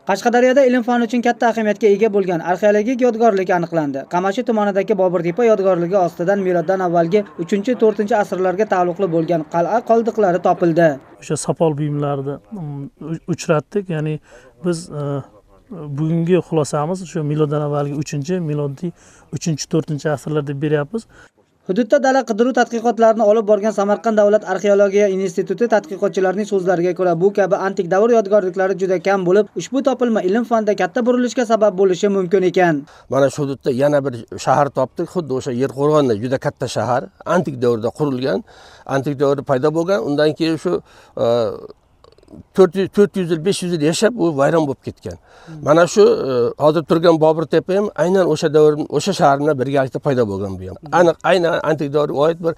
Qashqadaryoda ilm-fan uchun katta ahamiyatga ega bo'lgan arxeologik yodgorlik aniqlandi. Qamashi tumanidagi Boburtepa yodgorligi ostidan miloddan avvalgi 3-4 asrlarga taalluqli bo'lgan qal'a qoldiqlari topildi. O'sha sopol buyumlarni uchratdik. Ya'ni biz bugungi xulosamiz shu miloddan avvalgi 3-, milodiy 3-4 asrlar deb beryapmiz. Hududda dala qidiruv tadqiqotlarini olib borgan Samarqand davlat arxeologiya instituti tadqiqotchilarining so'zlariga ko'ra, bu kabi antik davr yodgorliklari juda kam bo'lib, ushbu topilma ilm-fanda katta burilishga sabab bo'lishi mumkin ekan. Mana shu hududda yana bir shahar topdik, xuddi o'sha Yerqo'rg'onda juda katta shahar, antik davrda qurilgan, antik davrda paydo bo'lgan, undan keyin shu 400 yil, 500 yil yashab u vayron bo'lib ketgan. Mana shu hozir turgan Boburtepa ham aynan o'sha davr, o'sha shahar bilan birgalikda paydo bo'lgan bu ham. Aniq aynan antik davrga oid bir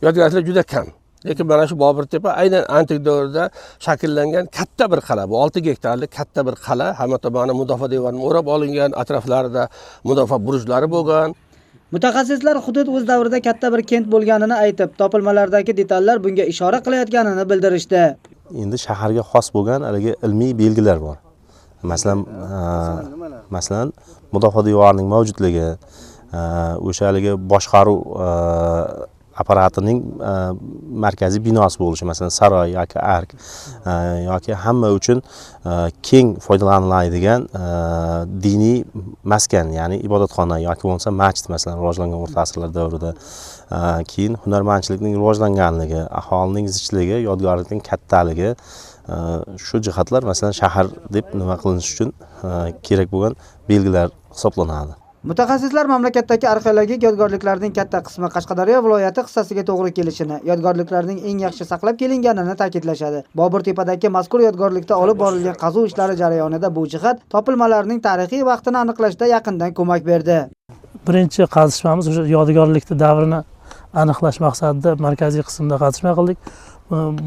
yodgorliklar juda kam. Lekin mana shu Boburtepa aynan antik davrda shakllangan katta bir qal'a. Bu 6 gektarlik katta bir qal'a, hamma tomoni mudofaa devorini o'rab olingan, atroflarida mudofaa burjlari bo'lgan. Mutaxassislar hudud o'z davrida katta bir kent bo'lganini aytib, topilmalardagi detallar bunga ishora qilayotganini bildirishdi. Endi shaharga xos bo'lgan haligi ilmiy belgilar bor. Masalan, mudofaa devorining mavjudligi, o'sha haligi boshqaruv apparatining markaziy binosi bo'lishi, masalan, saroy yoki ark yoki hamma uchun keng foydalaniladigan diniy maskan, ya'ni ibodatxona yoki bo'lmasa masjid, masalan, rivojlangan o'rta asrlar davrida. Keyin hunarmandchilikning rivojlanganligi, aholining zichligi, yodgorlikning kattaligi, shu jihatlar masalan shahar deb nima qilinishi uchun kerak bo'lgan belgilar hisoblanadi. Mutaxassislar mamlakatdagi arxeologik yodgorliklarning katta qismi Qashqadaryo viloyati hissasiga to'g'ri kelishini, yodgorliklarning eng yaxshi saqlab kelinganini ta'kidlashadi. Boburtepadagi mazkur yodgorlikda olib borilgan qazuv ishlari jarayonida bu jihat topilmalarning tarixiy vaqtini aniqlashda yaqindan ko'mak berdi. Birinchi qazishmamiz o'sha yodgorlikning davrini aniqlash maqsadida markaziy qismda qazishma qildik.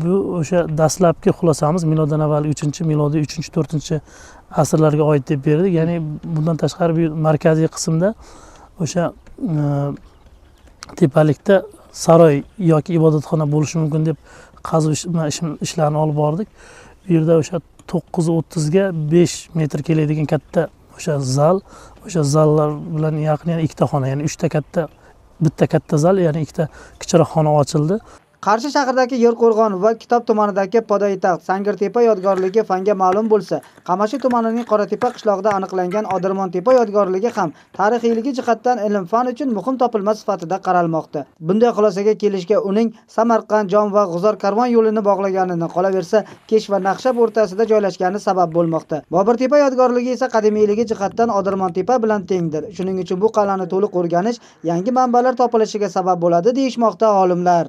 Bu o'sha dastlabki xulosamiz miloddan avval 3-, milodiy 3-4 asrlarga oid deb berdik. Ya'ni bundan tashqari bu markaziy qismda o'sha tepalikda saroy yoki ibodatxona bo'lishi mumkin deb qazuv ishlarini olib bordik. Bu yerda o'sha 9:30 ga 5 metr keladigan katta o'sha zal, o'sha zallar bilan yaqin yana ikkita xona, ya'ni 3 ta katta, bitta katta zal, ya'ni ikkita kichikroq xona ochildi. Qarshi shahridagi Yerqo'rg'on va Kitob tumanidagi Podoytaxt Sangirtepa yodgorligi fanga ma'lum bo'lsa, Qamashi tumanining Qoratepa qishlog'ida aniqlangan Odirmontepa yodgorligi ham tarixiyligi jihatdan ilm-fan uchun muhim topilma sifatida qaralmoqda. Bunday xulosaga kelishga uning Samarqand, Jom va G'uzor karvon yo'lini bog'laganini, qolaversa Kesh va Naqshab o'rtasida joylashgani sabab bo'lmoqda. Boburtepa yodgorligi esa qadimiyligi jihatdan Odirmontepa bilan tengdir. Shuning uchun bu qal'ani to'liq o'rganish yangi manbalar topilishiga sabab bo'ladi deyishmoqda olimlar.